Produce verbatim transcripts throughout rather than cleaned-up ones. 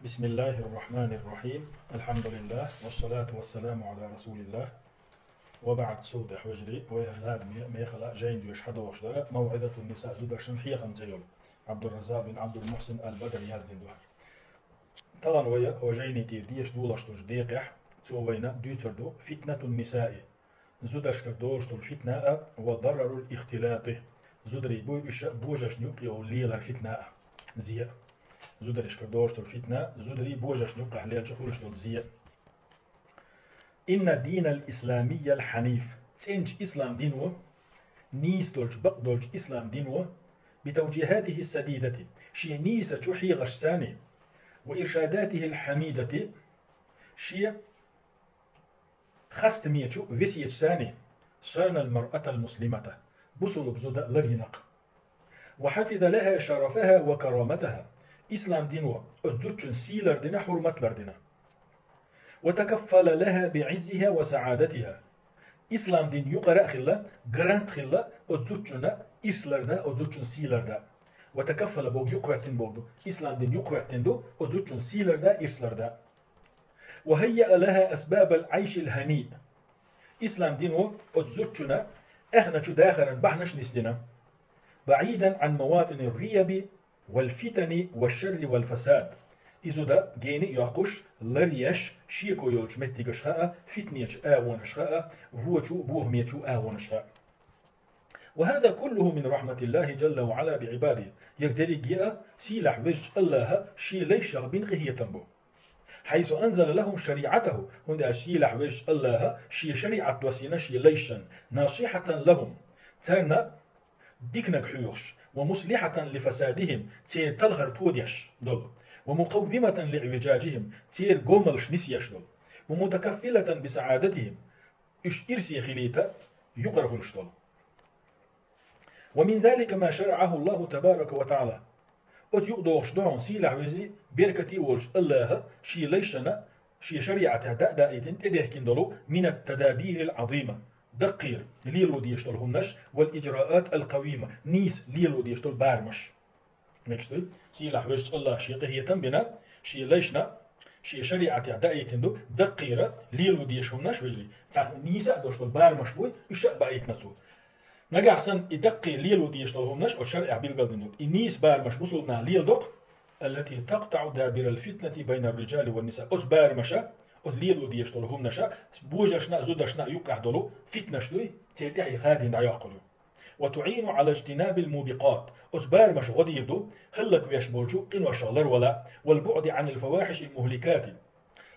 بسم الله الرحمن الرحيم. الحمد لله، والصلاة والسلام على رسول الله. وبعد، султӀехь вежарий, вай хӀара ладаме мехала жайна доьшуш хьадогӀуш дара «Мавъизатун ниса», зударшна хьехам цӀе йолу, Ӏабдурраззакъ бин Ӏабдул-Мухьсин ал-Бадр яздина ду хӀара. Тахана вай хӀокху жайни тӀера деша долуш долчу декъехь, цо вайна дуьйцур ду фитнатун нисаи, зударшкара долуш долу фитна а, ва дарарул ихтилати, зударий буй уьш божаршна юккъехула лелар фитна а, зе а. Зударшкара долуш долу фитна, зударий божаршна юккъехь лелча хуьлуш долу зе а. Инна динал исламиял хьаниф, цӀеначу ислам дино, нийса долчу, бакъдолчу ислам дино, битавжихатихи садидати, шен нийсачу хьехаршца, ва иршадатихил хьамидати, шен хастамечу весеташца, санал маръатал муслимата, бусулба зуда ларйинарх. Ва хьафиза лаха шарафаха ва караматаха, ислам дино оцу зудчун сий лардина, хьурмат лардина. Ва такаффала лаха биӀиззиха ва саӀадатиха, ислам дин юкъара а хилла, гарант хилла оцу зудчунна ирс ларда, оцу зудчун сий ларда. Ва такаффала боху юкъахӀоьттина боху ду, ислам дин юкъахӀоьттина ду оцу зудчун сий ларда, ирс ларда. Ва хайяа лаха асбабал Ӏайшил хьаниъ, ислам дино оцу зудчунна аьхначу дахаран бахьанаш нисдина. БаӀидан Ӏан маватӀинир риаби вал фитани ва шарри вал фасад, и зуда гена а йоккхуш, ларъеш, шеко йолчу меттигаш хаа, фитнечу агӀонаш хаа, вочу бохамечу агӀонаш хаа. Ва хаза куллуху мин рахматиллахи жалла ва Ӏала биӀибадихи, яра дерриге а сийлахь везачу АллахӀа шен лайшах бина къинхетам бу. Хьайсу анзала лахум шариӀатаху, хӀунда аьлча сийлахь везачу АллахӀа шен шариӀат доссийна шен лайшна, насихьатан лахум, царна диканиг хьоьхуш, ва муслихьатан ли фасадихим, церан талхар тодеш долу, ва мукъаввиматан ли иӀвижажихим, церан гомалш нисъеш долу, ва мутакаффилатан би саӀадатихим, уьш ирсе хилийта юкъара хуьлуш долу. Ва мин залика ма шараӀаху Аллаху табарака ва таӀала. Оцу юкъа догӀуш ду хьуна сийлахь везий, беркате а волуш АллахӀа шен лайшна, шен шариӀатехь даа даийтина, тӀедехкина долу минат тадабирил Ӏазима, даккхийра лело дезаш долу хӀуманаш, вал ижраат ал къавима, нийса лело дезаш долу барамаш. Мегаш дуй? Сийлахь везачу АллахӀа шен къинхетам бина, шен лайшна, шен шариӀатехь даийтина ду даккхийра лело дезаш хӀуманаш, вежарий. Цхьа нийса а долуш долу барамаш буй, уьш а баийтина цо. Нагахь санна и даккхий лело дезаш долу хӀуманаш оцу шариӀатехь билгалдина ду. И нийса барамаш бусулба наха леладо-кх, аллати такътаӀу дабирал фитнати байнар рижали ван ниса. Оцу барамаша, оцу лело дезаш долу хӀуманаша божаршна а, зударшна а юккъехь долу фитнаш дуй, церан тӀаьхье хадийна дӀайоккхур ю. Ва туӀину Ӏала ижтинабил мубикъат. Оцу барамаша гӀо дийр ду хӀаллаквеш болчу къиношах ларвала, вал буӀди Ӏанил фавахьишил мухликати.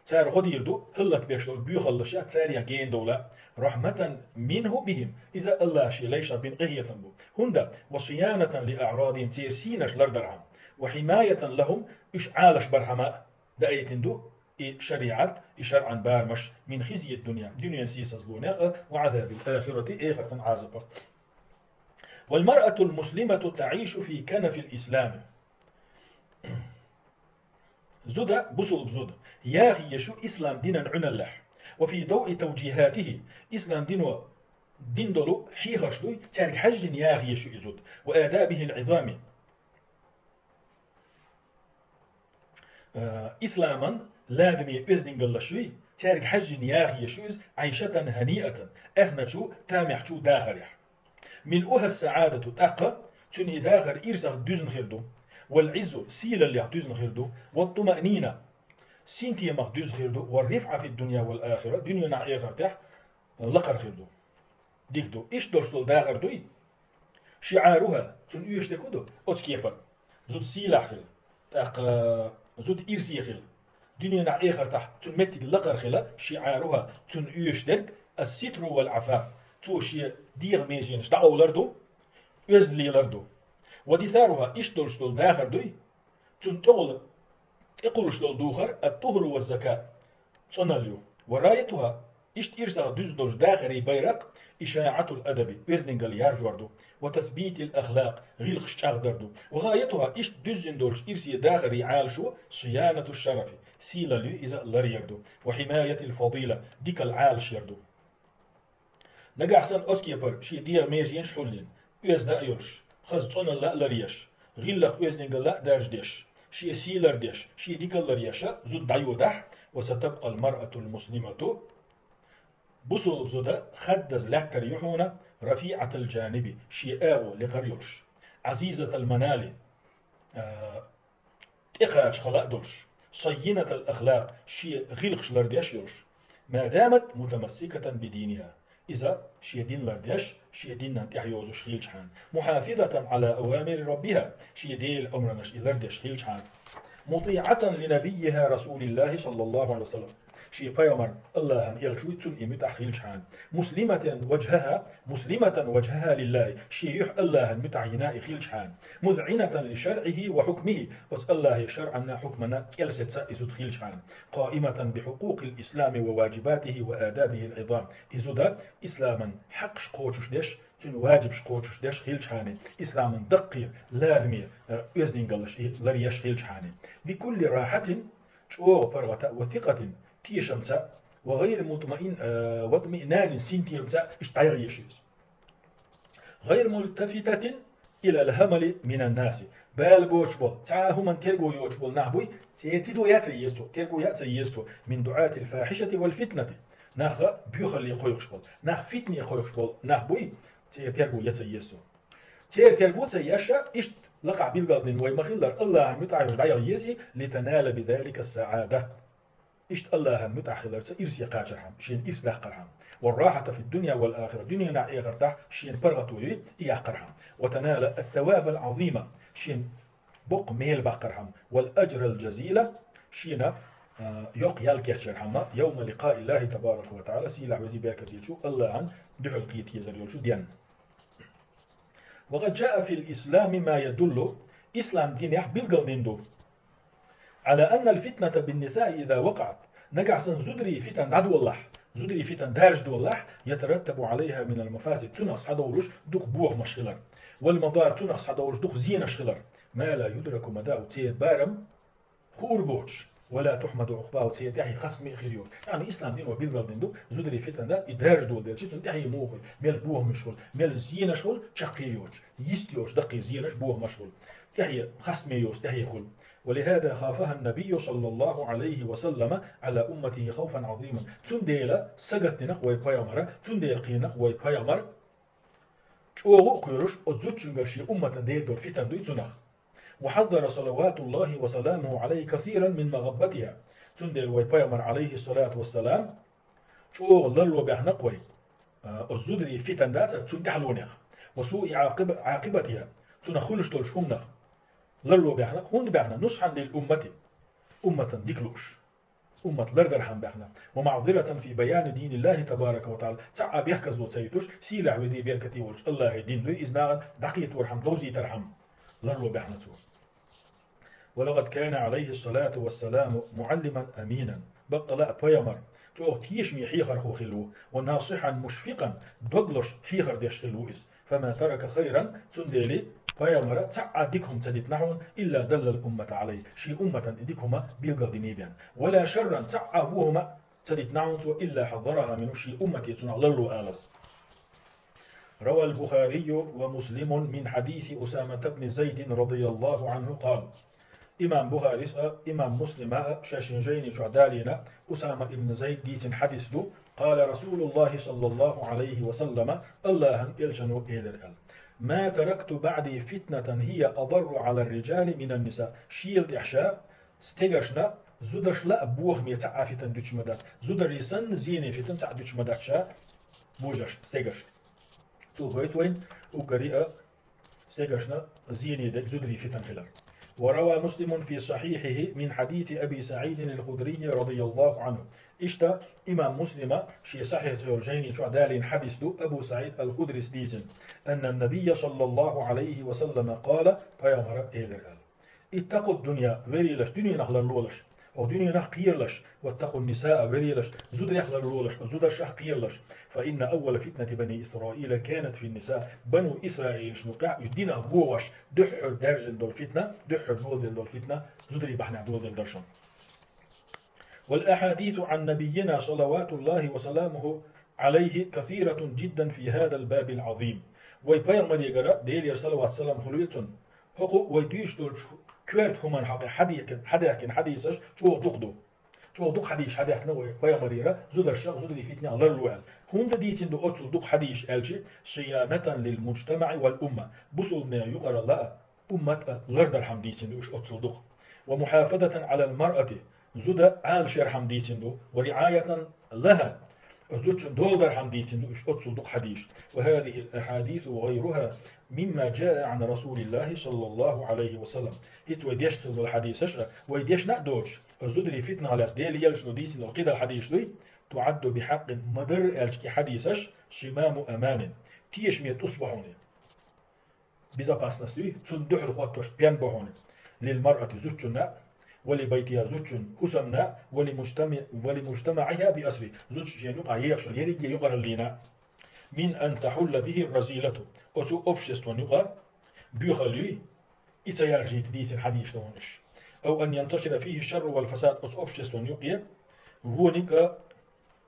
Цара гӀо дийр ду хӀаллакбеш долу боьхаллаша, царех гена довла. Рахматан минху бихим. Иза АллахӀа шен лайшах бина къинхетам бу. ХӀунда? Ва сиянатан ли аӀрадихим, церан сийнаш лардархьама. Ва хьимаятан лахум, уьш Ӏалаш бархьама а даийтина ду и шариӀат, и шарӀан барамаш, мин хизйид дуня, дуьненан сийсазлонех а, ва Ӏазабил ахирати, эхартан Ӏазапах. Вал маръатул муслимату таӀишу фи канафил ислами. Зуда, бусулба зуда, яхъеш ю ислам динан Ӏуьналлехь. Ва фи давъи тавжихатихи, ислам дино дина долу хьехарш дуй, цаьрга хьаьжжина яхъеш ю и зуда. Ва адабихил Ӏизами. Э, исламан ладаме оьздангаллаш юй, цаьрга хьаьжжина яхъеш ю иза, Ӏайшатан хьаниатан, аьхначу, тамехьчу дахарехь. Милъуха саӀадату, тӀаккха цуьнан и дахар ирсах дуьзна хир ду. Вал Ӏиззу, сийлаллех дуьзна хир ду. Ва тумаънина, синтемах дуьзна хир ду. Ва рифӀа фид дуня вал ахира, дуьненахь, эхартехь лакхара хир ду. Дика ду. Иштта долуш долу дахар дуй? ШиӀаруха, цунна оьшуш дерг хӀун ду? Оцу кепара. Зуда сийлахь хила. ТӀаккха зуда ирсе хила. Дуьненахь, эхартахь цуьнан меттиг лакхара хила, шиӀаруха, цунна оьшуш дерг, ас-ситру вал Ӏафаф. Цо шен дегӀан меженаш дӀакъовлар ду, оьзда лелар ду. Ва дисаруха, иштта долуш долу дахар дуй? Цунна тӀехула тӀекхуллуш долу духар, ат-тухру ва зака, цӀоналла ю. Ва раятуха, иштта ирсах дуьзна долчу дахарийн байракх, ишаӀатул адаби, оьздангалла яржор ду, ва тасбитил ахлакъ, гӀиллакхаш чӀагӀдар ду. Ва гӀаятуха, иштта дуьззина долчу ирсе дахарийн Ӏалашо, сиянату шарафи, сийлалла ю, иза ларъяр ду, ва хьимаятил фадила, дикалла Ӏалашъяр ду. Нагахь санна оцу кепара шен дегӀан меженаш хьулйина, оьзда а йолуш, хаза цӀоналла а ларъеш, гӀиллакх, оьздангалла а даржадеш, шен сийлар деш, шен дикаллар еш зуда дӀайодахь, وستبقى المرأة المسلمة, бусалба зуда хаддаза лаьттар ю хьуна, رفيعة الجانب, шен агӀо лекхара йолуш, عزيزة المنال, а, тӀекхача хала а долуш, صينة الأخلاق, шен гӀиллакхаш лардеш йолуш, ما دامت متمسكة بدينها, иза шен дин лардеш, шен динан тӀехь йозуш хилчхьана, محافظة على أوامر ربها, шен Делан омранаш и лардеш хилчхьана, مطيعة لنبيها رسول الله صلى الله عليه وسلم, шен пайхамар Аллахьан элча вуй, цунна и муьтӀахь хилчхьана, مسلمة وجهها، مسلمة وجهها لله, шен юьхь Аллахьан муьтӀахь йина и хилчхьана, مذعنة لشرعه وحكمه, оцу Аллахьан шарӀанна, хьукманна кӀел сеца и зуда хилчхьана, قائمة بحقوق الإسلام وواجباته وآدابه العظام, и зуда исламан хьакъаш кхочуш деш, цуьнан ваджибаш кхочуш деш хилчхьана, исламан даккхий, ладаме, э, оьздангаллаш и ларъеш хилчхьана, بكل راحة, чӀогӀа паргӀата, وثقة, тешамца, وغير مطمئن، э, واطمئنان, синтемца иштта дӀаяхъеш иза. غير ملتفتة إلى الهمل من الناس. Бала боцуш болу, цхьа а хӀуманна терго йоцуш болу нах буй, церан тидо яц еза цо, терго яц еза цо, من دعاة الفاحشة والفتنة. Нах боьхалле кхойкхуш болу, нах фитне кхойкхуш болу нах буй, церан терго яц еза цо. Церан терго ца еш, иштта лакхахь билгалдина вай ма-хиллара, Аллахьан муьтӀахь йолуш дӀаяхъ еза и, لتنال بذلك السعادة. Иштта Аллахьан муьтӀахь хиларца ирсе кхачархьама, шена ирс даккхархьама. والراحة في الدنيا والآخرة, дуьненахь, эхартахь шена паргӀато юй и яккхархьама. وتنال الثواب العظيم, шена боккха мел баккхархьама. والأجر الجزيل, шена, а, йоккха ял кечъярхьама. يوم لقاء الله تبارك وتعالى, сийлахь везий беркате йолчу Аллахьан дуьхьал кхета езар йолчу денна. وقد جاء في الإسلام ما يدل, ислам динехь билгалдина ду, على أن الفتنة بالنساء إذا وقعت, нагахь санна зударийн фитан дӀадолалахь, зударийн фитан даржадолалахь, يترتب عليها من المفاسد, цунах схьадовлуш дукха бохамаш хилар, والمضار, цунах схьадовлуш дукха зенаш хилар, ما لا يدرك مداه, церан барам хуур боцуш, ولا تحمد عقباه, церан тӀаьхье хастаме а хир йоцуш. Яъни ислам дино билгалдина ду, зударийн фитан дац, и даржадоладелча, цунна тӀаьхье муха хуьлу, мел бохамаш хуьлу, мел зенаш хуьлу, чаккхе йоцуш, йисте йоцуш, даккхий зенаш, бохамаш хуьлу. ТӀаьхье хастаме йоцуш, тӀаьхье хуьлу. ولهذا خافها النبي صلى الله عليه وسلم على أمته خوفا عظيما. Цундела сагатдина-кх вай пайхамара, цундела кхиъна-кх вай пайхамар, чӀогӀа а кхоьруш, оцу зудчуьнгара шен умматана дер долу фитан дуй цунах. وحذر صلوات الله وسلامه عليه كثيرا من مغبتها. Цундела вай пайхамар, عليه الصلاة والسلام, чӀогӀа ларло баьхна-кх вай, а, оцу зударийн фитан дацара, цунна тӀаьхьалонех. وسوء عاقب-، عاقبتها, цунах хуьлуш долчу хӀуманах ларло баьхна-кх. ХӀунда баьхна? نصحا للأمة, умматана дика лууш. Уммат лардархьама баьхна. ومعذرة في بيان دين الله تبارك وتعالى. Цхьа а бехказло ца йитуш, сийлахь везий беркате волчу Аллахьан дин дуй иза нахана дӀакхетархьама, довзийтархьама ларло баьхна цо. ولقد كان عليه الصلاة والسلام معلما أمينا. Баккъала а пайхамар чӀогӀа тешаме хьехархо хилла ву, وناصحا مشفقا, дог лозуш хьехар деш хилла ву иза. فما ترك خيرا, цундела пайхамара цхьа а дика хӀума ца дитина хьуна, إلا دل الأمة عليه, шен умматана и дика хӀума билгалдиний бен. ولا شرا, цхьа а вон хӀума ца дитина хьуна цо, إلا حذرها منه, шен уммате цунах ларло алаза. روى البخاري ومسلم من حديث أسامة بن زيد رضي الله عنه قال. Имам Бухарис а, имам Муслима а шайшин жайни чохь далийна Усама ибн Зайд дийцина хьадис ду, قال رسول الله صلى الله عليه وسلم, Аллахьан элчано элира аьлла: ما تركت بعدي فتنة هي أضر على الرجال من النساء. Шел тӀехь ша стегаршна, зударшла а бохаме цхьа а фитан дуьтуш ма дац. Зударий санна зене фитан цхьа а дуьтуш ма дац ша божаршна, стегаршна. Цо гойту вайна уггаре а стегаршна зене дерг зударий фитан хилар. وروى مسلم في صحيحه من حديث أبي سعيد الخدري رضي الله عنه. Иштта имам Муслима шен сахьихь йолу жайни чохь далийна хьадис ду, Абу СаӀид ал-Худрис дийцина: أن النبي صلى الله عليه وسلم قال, пайхамара элира аьлла: اتقوا الدنيا, верийлаш, дуьненах ларлолаш, хӀокху дуьненах кхералаш, واتقوا النساء, верийлаш, зударех ларлолаш, зударшах кхералаш. فإن أول فتنة بني إسرائيل كانت في النساء. Бану Исраилшна юкъахь уьш динах богӀуш дуьххьара даьржина долу фитна, дуьххьара доладелла долу фитна зударий бахьанехь доладелла дара шуна. والأحاديث عن نبينا صلوات الله وسلامه عليه كثيرة جدا في هذا الباب العظيم. Вай пайхамарегара, Делера салават-салам хуьлийла цунна, хӀокху вай дуьйцуш долчу Коьрта хӀуманна хьакъехьа хьадаьхкина, хьадаьхкина хьадисаш чӀогӀа дукха ду. ЧӀогӀа дукха хьадисаш хьадаьхкина вай пайхамарера, зударшах, зударий фитнех ларлу аьлла. ХӀунда дийцина ду оццул дукха хьадисаш аьлча, صيانة للمجتمع والأمة, бусулба нехан юкъара а, уммат а лардархьама дийцина ду уьш оццул дукха. ومحافظة على المرأة, зуда Ӏалашъярхьама дийцина ду, ورعاية لها, зудчун доладархьама дийцина ду уьш оццул дукха хьадисаш. وهذه الأحاديث وغيرها مما جاء عن رسول الله صلى الله عليه وسلم. ХӀинца вай дешна хила долу хьадисаш а, вай дешна а доцуш, зударий фитнах лаьцна Делан элчано дийцина долу кхидолу хьадисаш дуй, تعد بحق, ма-дарра аьлча и хьадисаш, صمام أمان, тешаме тӀус бу хьуна. Безопасность дуй, цунна дуьхьал хӀоттош пен бу хьуна. للمرأة, зудчунна, ولبيتها, зудчун хӀусамна, ولمجتمع-, ولمجتمعها بأسره, зудчун шен юкъахь ехаш йолу ерриге юкъараллина. من أن تحل به الرذيلة, оцу обществон юкъа боьхалла юй, и ца яржийта дийцина хьадисаш ду хьуна уьш. أو أن ينتشر فيه الشر والفساد, оцу обществон юкъе вониг а,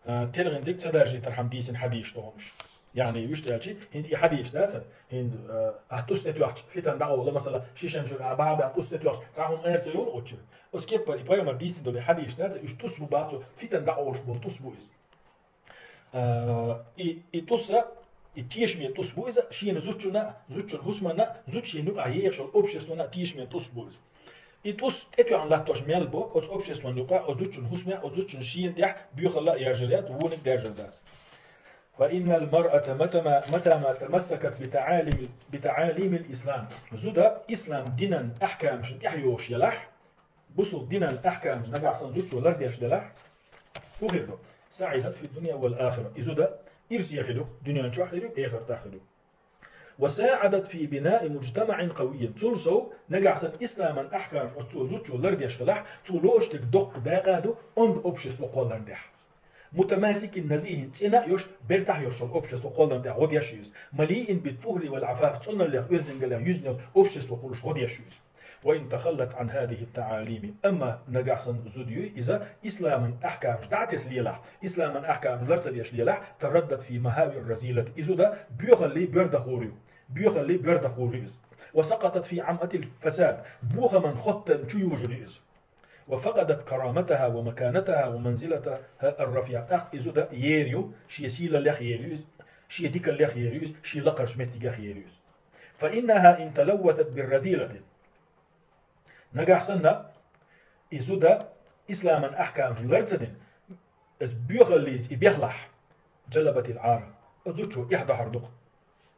а, телхина дерг ца даржийтархьама дийцина хьадисаш ду хьуна уьш. Яъни, вуьшта аьлча, хӀинца и хьадисаш дац, хӀинца, а, ахь тӀус тӀетоьхча, фитан дӀакъовла, масала, шишан чуьра а бахьа баьхна тӀус тӀетоьхча, цхьа хӀума эр ца йолу оцу чуьра. Оцу кеппара и пайхамар дийцина долу и хьадисаш дац, уьш тӀус бу бах цо, фитан дӀакъовлуш болу тӀус бу иза. А, и, и тӀус а, и тешаме тӀус бу иза, шена зудчунна а, зудчун хӀусамна а, зудчун юкъахь ехаш йолу обществонна а тешаме тӀус бу иза. И тӀус тӀетоьхна латтош мел бу, оцу обществон юкъа, оцу зудчун хӀусаме, оцу зудчун шена тӀехь боьхалла а яржар яц, вониг а даьржар дац. فإن المرأة متى ما، متى ما تمسكت بتعاليم، بتعاليم الإسلام. Зуда ислам динан ахькамашна тӀехь йолуш елахь, бусул динан ахькамаш нагахь санна зудчо лардеш делахь, хӀун хир ду? سعدت في الدنيا والآخرة. И зуда ирсе хир ю, дуьнен чохь хир ю, эхартахь хир ю. وساعدت في بناء مجتمع قوي. Цул сов, нагахь санна исламан ахькамаш оццул зудчо лардеш хилахь, цо лоруш дерг доккха дакъа ду онда общество кхолларна тӀехь. متماسك نزيه, цӀена а йолуш, бертахь йолуш йолу общество кхолларна тӀехь гӀо деш ю иза. مليء بالطهر والعفاف, цӀоналлех, оьздангаллех юьзна йолу общество кхуллуш гӀо деш ю иза. وإن تخلت عن هذه التعاليم. Амма нагахь санна зуда юй, иза исламан ахькамаш дӀа а тесна лелахь, исламан ахькамаш лар ца деш лелахь, تردت في مهاوي الرذيلة. И зуда боьхаллий боьрдахур ю. Боьхаллий боьрдахур ю иза. وسقطت في عمأة الفساد. Бохаман хоттан чу южур ю иза. وفقدت كرامتها ومكانتها ومنزلتها الرفيعة. ТӀаккха и зуда ер ю, шен сийлаллех ер ю иза, шен дикаллех ер ю иза, шен лакхарчу меттигех ер ю иза. فإنها إن تلوثت بالرذيلة. Нагахь санна, и зуда исламан ахькамаш лар ца дина, иза боьхаллица и бехлахь, جلبت العار. Оцу зудчо эхь дохьур ду-кх.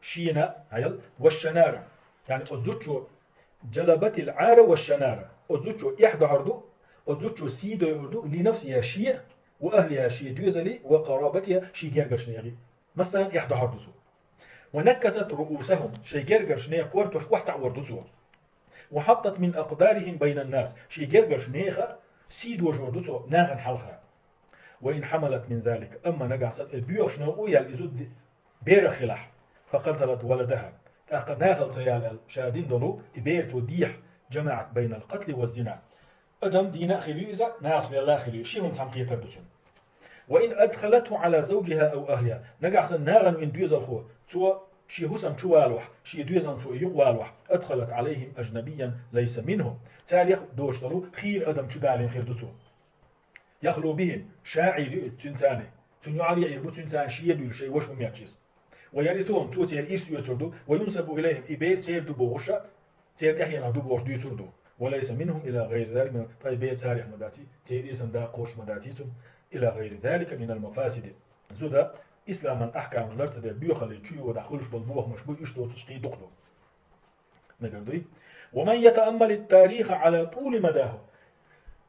Шена, хьаял, والشنار. Яъни оцу зудчо جلبت العار والشنار. Оцу зудчо эхь дохьур ду, оцу зудчо сий дойур ду, لنفسها, шен а, وأهلها, шен доьзале а, وقرابتها, шен гергарчу нехан а. Массарна эхь дохьур ду цо. ونكست رؤوسهم, шайн гергарчу нехан кортош охьатаӀор ду цо. وحطت من أقدارهم بين الناس, шен гергарчу нехан сий дожор ду цо нахана хьалха. وإن حملت من ذلك, амма нагахь санна и боьхуш новкъа яьлла и зуда берах хилахь, فقتلت ولدها, тӀаккха нахала ца яла аьлла, ша дина долу и бер цо дехьа, جمعت بين القتل والزنا. Адам дийна а хир ю иза, нахаца лелла а хир ю, ши хӀума цхьаьна кхетар ду цуьнан. وإن أدخلته على زوجها أو أهلها, нагахь санна нахана вина доьзалхо, цо шен хӀусам чу валахь, шен доьзална цо юкъа валахь, أدخلت عليهم أجنبيا ليس منهم. Царех доцуш долу хийра адам чу далийна хир ду цо. يخلو بهم, ша Ӏийр ю иза цуьнца, цуьнан йоӀарий Ӏийр бу цуьнца, шен а буьйлуш, шайн ваша хӀума ечча иза. ويرثهم, цо церан ирс оьцур ду, وينسب إليهم, и бер церан ду бохуш а, церан тӀаьхьенах ду бохуш дуьйцур ду. وليس منهم إلى غير ذلك من، ткъа и бер царех ма дац, церан ирсан дакъа кхочуш ма дац цуьнан, إلى غير ذلك من المفاسد. Зуда исламан ахькамаш лар ца деш, боьхаллин чу йодахь хуьлуш болу бохамаш бу, уьш доцуш кхин дукха ду. Мегар дуй? ومن يتأمل التاريخ على طول مداه.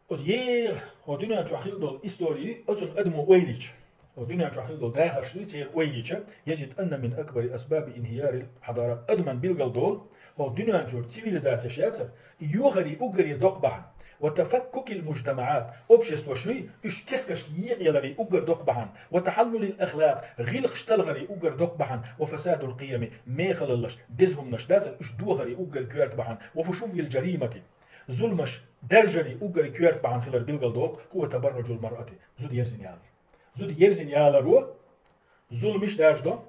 Оцу еха, хӀокху дуьнен чохь хилла долу истори оцунна адамо ойла йича, хӀокху дуьнен чохь хилла долу дахарш дуй, церан ойла йича, يجد أن من أكبر أسباب انهيار الحضارات. Адаман билгалдолу, хӀокху дуьнен чуьра цивилизацеш яцара, и йохаре уггаре доккха бахьана. وتفكك المجتمعات, обществош дуй, уьш кескашка екъаяларе уггар доккха бахьана. وتحلل الأخلاق, гӀиллакхаш талхаре уггар доккха бахьана. وفساد القيم, мехаллаш, деза хӀуманаш дацара, уьш дохаре уггар коьрта бахьана. وفشو الجريمة, зуламаш даржаре уггар коьрта бахьана хилар билгалдолу, هو تبرج المرأة, зуда ерзина ялар. Зуда ерзина яларо зуламаш даржадо,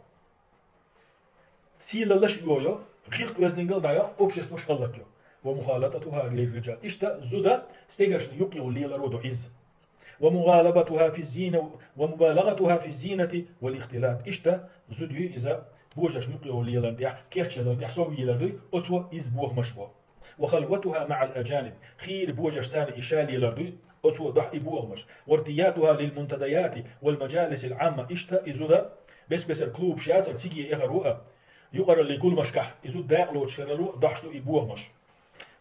сийлаллаш а йойо, гӀиллакх-оьздангалла дӀайоху, обществош хӀаллакйо. ومخالطتها للرجال. Иштта зуда стегаршна юкъе леларо ду иза. ومغالبتها في الزينة، ومبالغتها في الزينة والاختلاط. Иштта зуда ю иза божаршна юкъе леларна тӀехь, кечъяларна тӀехь сов йелар дуй, оцо иза бохамаш бу. وخلوتها مع الأجانب. Хийра божаршца и ша лелар дуй, оцо дохь и бохамаш. وارتيادها للمنتديات والمجالس العامة. Иштта и зуда бес-бесара клубаш яцар, цига эхар ву а, юкъараллий гуламашкахь и зуда дакъа лоцуш хилар ву а, дохьаш ду и бохамаш.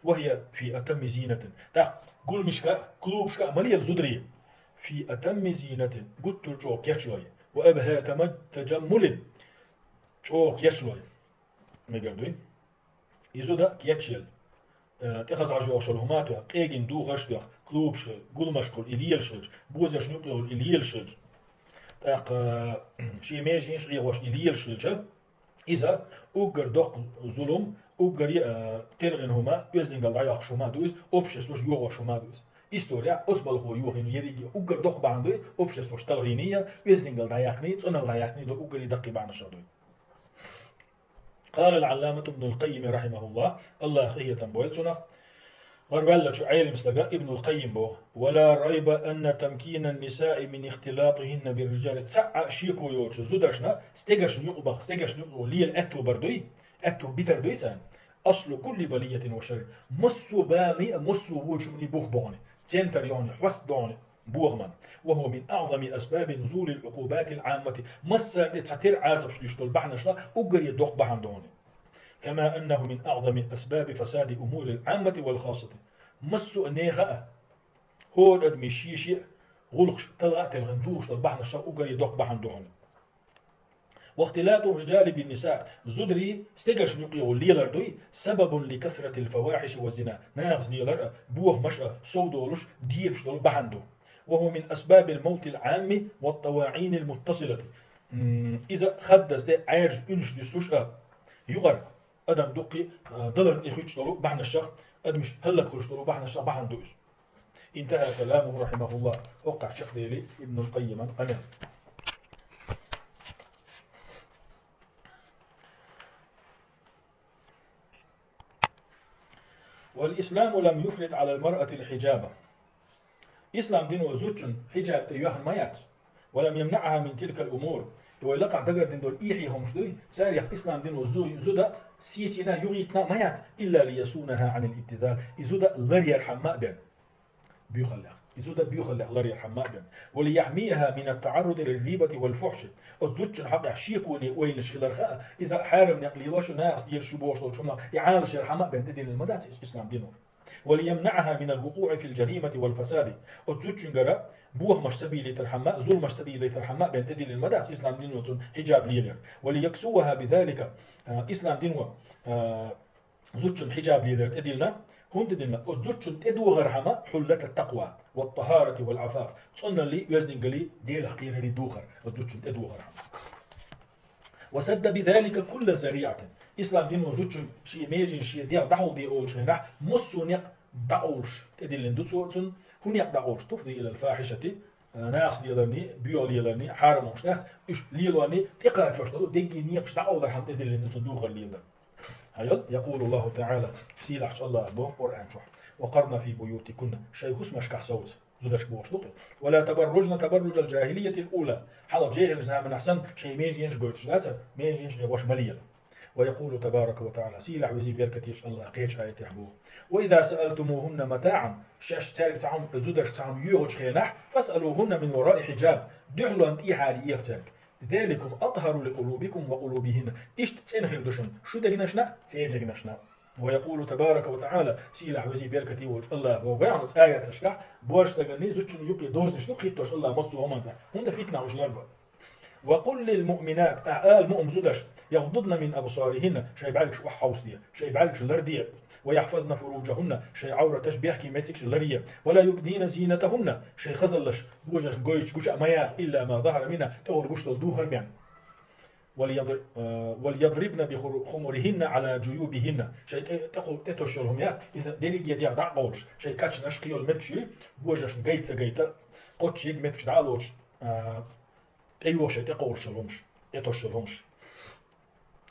وهي في أتم زينة. ТӀаккха гуламашка а, клубашка а ма лела зударий. في أتم زينة. Гуттар а чӀогӀа кечлой. وأبهى تم-، تجمل. ЧӀогӀа кечлой. Мегар дуй? И зуда кечъелла, э, тӀехаза Ӏаш йогӀуш йолу хӀума а тоьхна, къегина духарш а тоьхна, клубашкахула, гуламашкахула и лелаш хилча, божаршна юкъехула и лелаш хилча, тӀаккха, э, шен меженаш Ӏехош и лелаш хилча, иза уггар доккха зулам, уггаре а, э, телхина хӀума, оьздангалла дӀайоккхуш хӀума а ду иза, обществош йохош хӀума а ду иза. История оцу балхо йохийна ерриге а уггар доккха бахьана дуй, обществош талхийний а, оьздангалла дӀаяьккхиний, цӀеналла дӀаяьккхиний долу уггаре даккхий бахьанаш а дуй. قال العلامة ابن القيم رحمه الله, Аллах къинхетам бойла цунах, гӀарваьллачу Ӏелам стага Ибнул Къаййим боху: ولا ريب أن تمكين النساء من اختلاطهن بالرجال. Цхьа а шеко йоцуш зударшна стегаршна юкъа баха, стегаршна юкъа лела аьтто бар дуй, аьтто битар дуй царна. أصل كل بلية وشر. Массо а баланийн а, массо а вочунний бух бохуни, центр йони, хьост дохуни. Бохаман. وهو من أعظم أسباب نزول العقوبات العامة. Массарна тӀе цхьатерра Ӏазапаш дуьсуш долу бахьанашна уггаре доккха бахьана дохуни. كما أنه من أعظم أسباب فساد أمور العامة والخاصة. Массо а нехан а, хӀора адамийн шен-шен а гӀуллакхаш талха а телхина духуш долу бахьанашна уггаре доккха бахьана дохуни. واختلاط الرجال بالنساء. Зударий стегаршна юкъехула лелар дуй, سبب لكثرة الفواحش والزنا. Нахаца лелар а, бохамаш а, сов долуш, дебаш долу бахьана ду. وهو من أسباب الموت العام والطواعين المتصلة. М, иза хаддаза де Ӏаьржа уьнаш дуьсуш а, юкъара адам дуккхий, а, даларна тӀе хуьттуш долу бахьанашах, адамаш хӀаллакьхуьлуш долу бахьанашах бахьана ду иза. انتهى كلامه رحمه الله. ХӀокхахь чекхдели Ибнул Къаййиман къамел. والإسلام لم يفرض على المرأة الحجاب. Ислам дино зудчун хьиджаб тӀе йоьхна ма яц. ولم يمنعها من تلك الأمور. И вай лакхахь дагардина долу эхье хӀумаш дуй, царех ислам дино зу-, зуда сецийна, юхаиттина а ма яц, إلا ليصونها عن الابتذال. И зуда ларъярхьама а бен. Буьйхаллех. И зуда буьйхаллех ларъярхьама а бен. وليحميها من التعرض للغيبة والفحش. Оцу зудчун хьакъехь шеконе ойланаш хиларх а, иза хьарам некъ лелош, нахаца лелаш шу бохуш долчу хӀуманах и Ӏалашъярхьама а бен тӀедиллина ма дац иза ислам дино. وليمنعها من الوقوع في الجريمة والفساد. Оцу зудчуьнгара бохамаш ца бийлийтархьама, зуламаш ца дийлийтархьама а бен тӀедиллина ма дац ислам дино цунна хьиджаб лелаяр. وليكسوها بذلك. А, ислам дино, а, зудчун хьиджаб лелаяр тӀедиллина, хӀунда тӀедиллина? Оцу зудчун тӀедогӀархьама حلة التقوى والطهارة والعفاف. ЦӀоналлий, оьздангаллий, Делах кхерарий духар, оцу зудчун тӀедогӀархьама. وسد بذلك كل ذريعة. Ислам дино зудчун шен меженаш шен дегӀ дӀахьулде олучу хенахь, массо а некъ дӀакъовлуш тӀедиллина ду цо цунна, хӀун некъ дӀакъовлуш? تفضي إلى الفاحشة, а, нахаца леларний, боьха леларний, хьарам хӀумаш дац, уьш лелорний тӀекхачош долу деггий некъаш дӀакъовлархьама тӀедиллина ду цунна духар лелар. Хьайол, يقول الله تعالى, сийлахьчу Аллаха боху Къуръан чохь: وقرن في بيوتكن, шайн хӀусамашкахь совца. Зудаш бохуш ду-кх. ولا تبرجن تبرج الجاهلية الأولى. Хьалха жехӀил заманахь санна шайн меженаш гойтуш дацара, меженаш Ӏехош ма лела. ويقول تبارك وتعالى, сийлахь везий беркате йолчу Аллаха кхечу аятехь боху: وإذا سألتموهن متاعا, шаьш цаьрга цхьа хӀума, зудаш цхьа хӀума йоьхучу хенахь, فاسألوهن من وراء حجاب, дуьхьалонна тӀехьара еха цаьрга. ذلكم أطهر لقلوبكم وقلوبهن. Иштта цӀена хир ду шуна, шун дегнашна а, церан дегнашна а. ويقول تبارك وتعالى, сийлахь везий беркате волчу Аллаха боху баьхьанца аяташкахь, боьрша стаганний зудчунний юкъе дозанаш ду кхиттош Аллаха массо а хӀуманна тӀехь, хӀунда фитна уьш лар бу. وقل للمؤمنات, ахь ала муъмин зудаш, يغضضن من أبصارهن, шайн бӀаьргаш охьахьовсаде, шайн бӀаьргаш ларде, ويحفظن فروجهن, шайн Ӏавраташ, бехке меттигаш ларъе, ولا يبدين زينتهن, шайн хазаллаш божаршна гойтуш гуча а ма яха, إلا ما ظهر منها, тӀехула гуш долу духар бен. وليضر-, э, وليضربن بخر-, خمرهن على جيوبهن. Шайн тӀе-, тӀехула тӀетосуш йолу хӀума яц, иза дерриге дегӀ дӀа а къовлуш, шайн качанаш, кхин йолу меттигаш, божаршна гайта ца гайта, кхоччуш ерг меттигаш дӀа а лоцуш, а, тӀейогӀу шайн тӀекховлуш йолу хӀумаш, тӀетосуш йолу хӀумаш.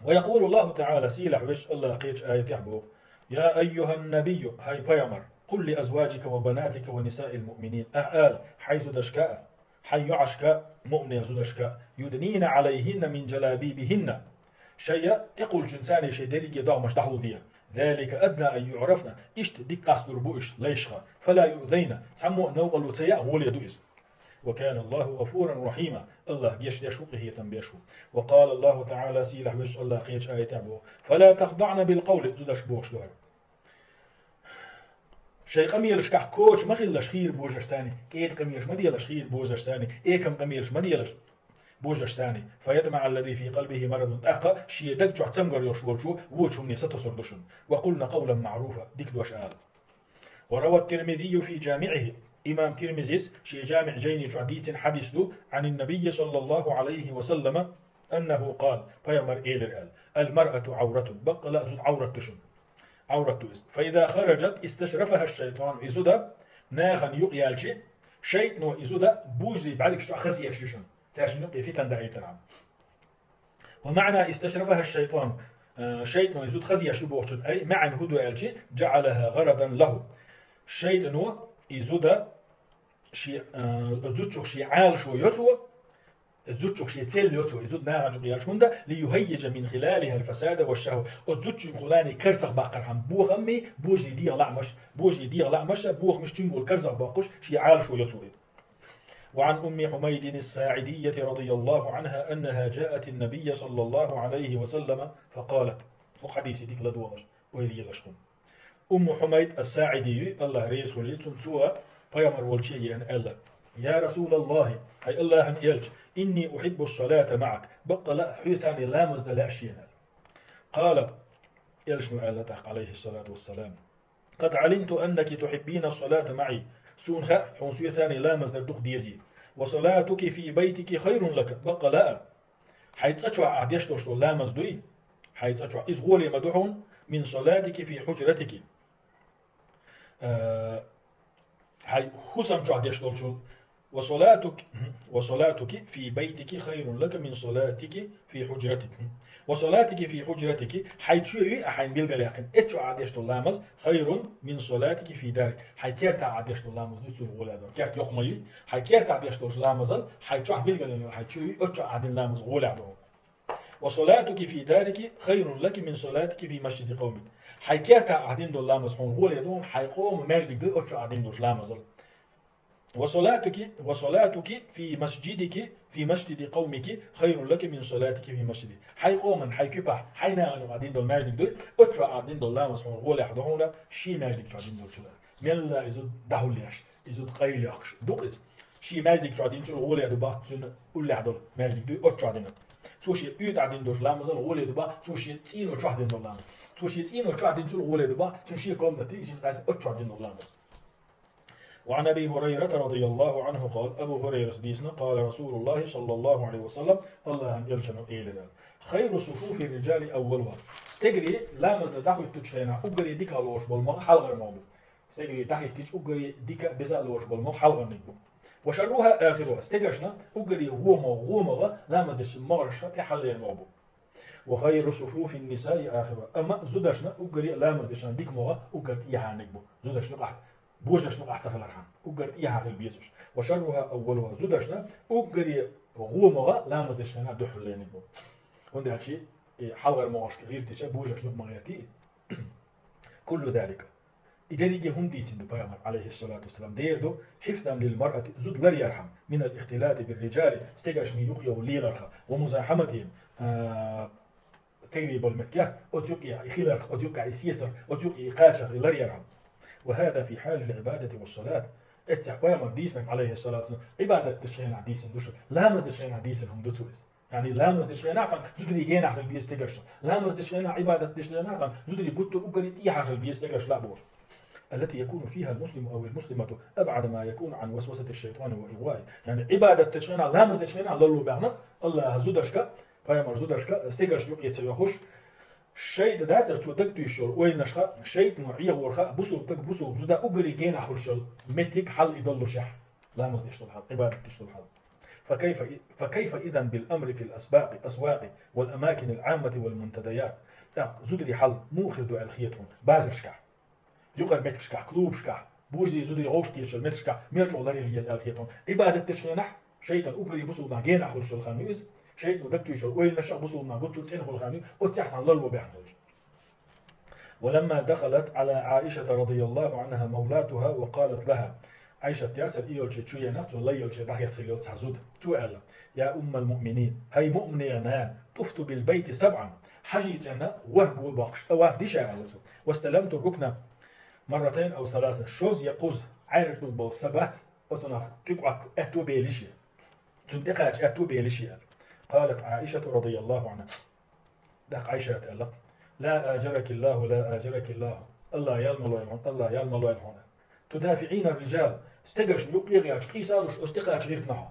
ويقول الله تعالى, сийлахь везачу Аллаха кхечу аятехь боху: يا أيها النبي, хӀай пайхамар, قل لأزواجك وبناتك ونساء المؤمنين, ахӀ ала хьай зудашка а, хьай йоӀашка а, муъминех зудашка а, يدنين عليهن من جلابيبهن, шоай тӀекхуллачунца шоай дерриге догӀмаш дӀахьулде. ذلك أدنى أن يعرفن, иштта дика къасталур бу уж лайшха, فلا يؤذين, цхьаммо а новкъарло ца яа гӀоле ду иза. وكان الله غفورا رحيما, АллахӀ гечдеш ву, къинхетам беш ву. وقال الله تعالى, сийлахь везачу АллахӀа кхечу аятехь боху: فلا تخضعن بالقول, зудашка бохуш ду хӀара. Шайн къамелашкахь коча ма хилалаш хийра божаршца, кӀеда къамелаш ма делаш хийра божаршца, экам къамелаш ма делаш божаршца. فيطمع الذي في قلبه مرض, тӀаккха шен даг чохь цамгар йолуш волчо вочу хӀумане сатосур ду шуна. وقلن قولا معروفا, дика дош ала. وروى الترمذي في جامعه, имам Тирмизис шен ЖамиӀ жайни чохь дийцина хьадис ду, عن النبي صلى الله عليه وسلم أنه قال, пайхамар элира аьлла: المرأة عورة, баккъала а зуда Ӏаврат ду шуна. Ӏаврат ду иза. فإذا خرجت استشرفها الشيطان, и зуда нахана юкъаяьлчи, шайтано и зуда божарийн бӀаьргаш чохь хазъеш ю шуна, цаьршинна юкъе фитан даийтархьама. ومعنى استشرفها الشيطان, э, шайтано и зуда хазъеш ю бохучун, ай, маьӀна хӀун ду аьлчи, جعلها غرضا له. Шайтано и зуда шен, э, зудчух шен Ӏалашо йо цо, зудчух шен цель йо цо, и зуда нахана юкъаяьлча, хӀунда, ليهيج من خلالها الفساد والشهوة. Оцу зудчуьнгахула карзах баккхархьама бохаммий, божарийн дегӀан лаамаш, божарийн дегӀан лаамаш а, бохамаш цуьнгахула карзах боккхуш, шен Ӏалашо йо цо и. وعن أم حميد الساعدية رضي الله عنها أنها جاءت النبي صلى الله عليه وسلم فقالت. ХӀокху хьадисе дика ладогӀалаш, ойла елаш хӀума. Умму Хьумайд ас-СаӀиди ю, АллахӀ реза хуьлийла цунна, цо пайхамар волче а еана аьлла: يا رسول الله, хӀай АллахӀан элча, إني أحب الصلاة معك, баккъала а хьоьца ламаз дан лаьа шена. قال, элчано аьлла тӀаккха, عليه الصلاة والسلام: قد علمت أنك تحبين الصلاة معي. Суна хаьа, хьуна соьца ламаз дар дукха дезий. وصلاتك في بيتك خير لك, баккъала а хьайн цӀа чохь ахь деш долуш долу ламаз дуй, хьайн цӀа чохь, иза гӀоле ма ду хьуна, من صلاتك في حجرتك. Э, хьайн хӀусам чохь деш долчул. وصلاتك، وصلاتك في بيتك خير لك من صلاتك في حجرتك. وصلاتك في حجرتك, хьайн чоь юй а хьайна билгалъяьккхина, эцу чохь ахь деш долу ламаз, خير من صلاتك في دارك. Хьайн кертахь ахь деш долу ламаз дуй цул гӀоле долу. Керта йоккха ма юй, хьайн кертахь деш долчу ламазал, хьайн чохь билгалъяьлла йолу хьайн чоь юй, оцу чохь ахь дина ламаз гӀоле ду. وصلاتك في دارك خير لك من صلاتك في مسجد قومك. Хьайн кертахь ахь дина долу ламаз хьуна гӀоле ду, хьайн къоман маьждиг дуй, оцу чохь ахь дина долчу ламазал. وصلاتك، وصلاتك في مسجدك، في مسجد قومك خير لك من صلاتك في مسجدي. Хьайн къоман, хьайн куьпахь, хьайн нахана юкъахь дина долу маьждиг дуй, оцу чохь ахь дина долу ламаз хьуна гӀолехь ду хьуна, шен маьждиг чохь дина долчул. Мелла иза дӀахьулъеш, иза къайлаяккхуш ду-кх иза. Шен маьждиг чохь динчул гӀоле ду боху цуьнан уллехь долу маьждиг дуй, оцу чохь дина. Цо шен уьйтӀахь дина долчу ламазал гӀоле ду боху, цо шен цӀийно чохь дина долу ламаз. Цо шен цӀийно чохь динчул гӀоле ду боху, цуьнан шен комнатий, иза къаьстина оцу чохь дина долу ламаз. وعن أبي هريرة رضي الله عنه قال, Абу Хурайрас дийцина, قال رسول الله صلى الله عليه وسلم, АллахӀан элчано элира: خير صفوف الرجال أولها. Стегарий ламаз дан дӀахӀуьттучу хенахь уггаре дика лоруш болу могӀа хьалхара могӀа бу. Стегарий дӀахӀиттича уггаре дика а, беза а лоруш болу могӀа хьалхарниг бу. وشرها آخرها. Стегаршна уггаре вон могӀа, вон могӀа ламаз дечу могӀаршна тӀаьххьара лерина могӀа бу. وخير صفوف النساء آخرها. Амма зудашна уггаре а ламаз дечарна дика могӀа уггар тӀехьарниг бу. Зудашна юкъахь, божаршна юкъахь ца хилархьама, уггар тӀехьа хила безаш. وشرها أولها. Зудашна уггаре вон могӀа ламаз дечу хенахь дуьххьарлерниг бу. ХӀунда аьлча и хьалхара могӀаршка гӀиртича божаршна юкъа ма гӀертий. كل ذلك. И дерриге хӀунда дийцина ду пайхамар, عليه الصلاة والسلام? Дера ду, حفظا للمرأة, зуда ларъярхьама, من الاختلاط بالرجال, стегаршна юкъа йовла леларх, ومزاحمتهم, а, стегарий болу меттигехь, оцу юкъа и хиларх, оцу юкъа и сецарх, оцу юкъа и кхачарх и ларъярхьама. وهذا في حال العبادة والصلاة. Эццехь пайхамар дийцинарг, عليه الصلاة والسلام, Ӏибадат дечу хенахь дийцина ду шу, ламаз дечу хенахь дийцина хӀума ду цо иза. Яъни ламаз дечу хенахь цхьана зударий генахь хила беза стегаршна. Ламаз дечу хенахь, Ӏибадат дечу хенахь цхьана зударий гуттар а уггаре тӀехьа хила беза стегаршна а бохуш. التي يكون فيها المسلم أو المسلمة أبعد ما يكون عن وسوسة الشيطان وإغوائه. Яъни Ӏибадат дечу хенахь, ламаз дечу хенахь ларло баьхна, АллахӀа зудашка, пайхамар зудашка, стегаршна юкъе ца йохуш, шайтӀа дацара цо дагтуьйсуш йолу ойланашха, шайтӀано Ӏехорха, бусулба стаг, бусулба зуда уггаре генахь хуьлуш йолу меттиг, хьал и доллушехь, ламаз деш долу хьал, Ӏибадат деш долу хьал. فكيف، فكيف إذن بالأمر في الأسباق، أسواق والأماكن العامة والمنتديات؟ ТӀаккха зударий хьал муха хир ду аьлла хета хьуна базаршкахь, юкъара меттигашкахь, клубашкахь, божарий, зударий гӀовшкешал меттигашкахь мел чӀогӀа ларъяла еза аьлла хета хьуна. Ӏибадат дечу хенахь шайтан уггаре бусулба нах генахь хуьлуш йолу хан ю иза. Шайтано дагтуьйшал ойланашшах бусулба нах гуттар цӀена хуьлу хан ю, оццехь цхьана ларло баьхна долчу. ولما دخلت على عائشة رضي الله عنها مولاتها وقالت لها, Ӏайшат яцара и йолчу чу еанах, цо лай йолчу дӀахецна йолу цхьа зуда. Цо аьлла: «يا أم المؤمنين, хӀай муъминийн нана, طفت بالبيت سبعا, хьажий цӀена ворхӀ го боккхуш, тӀаваф ди ша», аьлла цо. «واستلمت الركن مرتين أو ثلاثا, шозза я кхузза, Ӏаьржа ду болу са бац, оцунах куьг Ӏотта аьтто белира ша». Цунна тӀекхача аьтто белира ша аьлла. قالت عائشة رضي الله عنها. ТӀаккха Ӏайшата аьлла: «لا آجرك الله، لا آجرك الله. АллахӀ ял ма лойла хьуна, АллахӀ ял ма лойла хьуна. تدافعين الرجال. Стегаршна юккъе гӀерташ, къийса а луш, оцу тӀекхача гӀиртина хьо».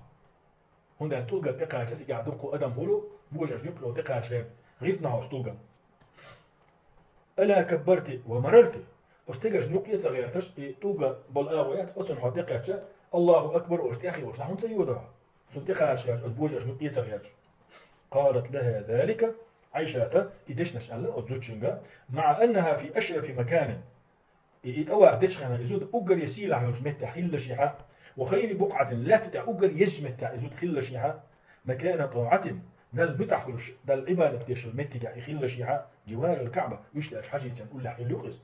ХӀунда аьлча тӀулгана тӀекхача цигахь дуккха адам хуьлу, божаршна юккъе тӀекхача гӀерта. ГӀиртина хьо оцу тӀулгана. «ألا كبرت ومررت». Оцу стегаршна юккъе а ца гӀерташ, и тӀулган болу агӀо яц, оцунна хьо тӀекхаьчча, «الله أكبر» олуш тӀехь а йолуш, дӀа хӀунда ца йодара хьо? Цунна тӀекхача гӀерташ, оцу божаршна юккъе а ца гӀерташ. قالت لها ذلك, Ӏайшата и дешнаш аьлла оцу зудчуьнга, مع أنها في أشرف مكان. И, и тӀаваф дечу хенахь и зуда уггаре сийлахь йолчу меттехь хиллашехь а, وخير بقعة, лаьтта тӀехь уггаре езачу меттехь и зуда хиллашехь а, مكان طاعة, Далла муьтӀахь хуьлуш, Далла Ӏибадат деш йолу меттигехь и хиллашехь а, جوار الكعبة, вуьшта аьлча хьажий цӀен уллехь хилла ю-кх иза.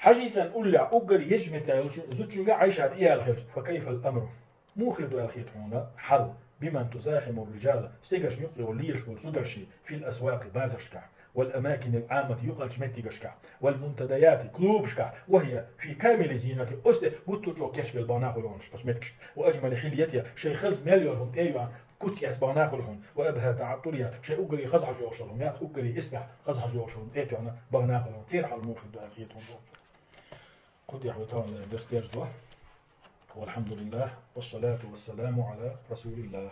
Хьажий цӀен уллехь уггаре езачу меттехь йолчу зудчуьнга Ӏайшата и аьлла хилча, فكيف الأمر؟ Муха хир ду аьлла хета хьуна хьал, بمن تزاحم الرجال, стегаршна юккъе лелаш болу зударший, في الأسواق, базаршкахь, والأماكن العامة, юкъарчу меттигашкахь, والمنتديات, клубашкахь, وهي في كامل زينتها, оцу тӀе гуттар а чӀогӀа кечбелла бахьана хуьлу хьуна оцу меттигаш, وأجمل حليتها, шайн хелча мел йолу хӀума тӀе а йоьхна, куц эцна бахьана хуьлу хьуна, وأبهى تعطرها, шайн уггаре хазахьаш йолуш йолу хӀума яц, уггаре эсбехь хазахьаш йолуш йолу хӀума тӀе а тоьхна бахьана хуьлу хьуна. Церан хьал муха хир ду аьлла хета хьуна. Кху тӀехь вай тахана дерс дерзадо. والحمد لله، والصلاة والسلام على رسول الله.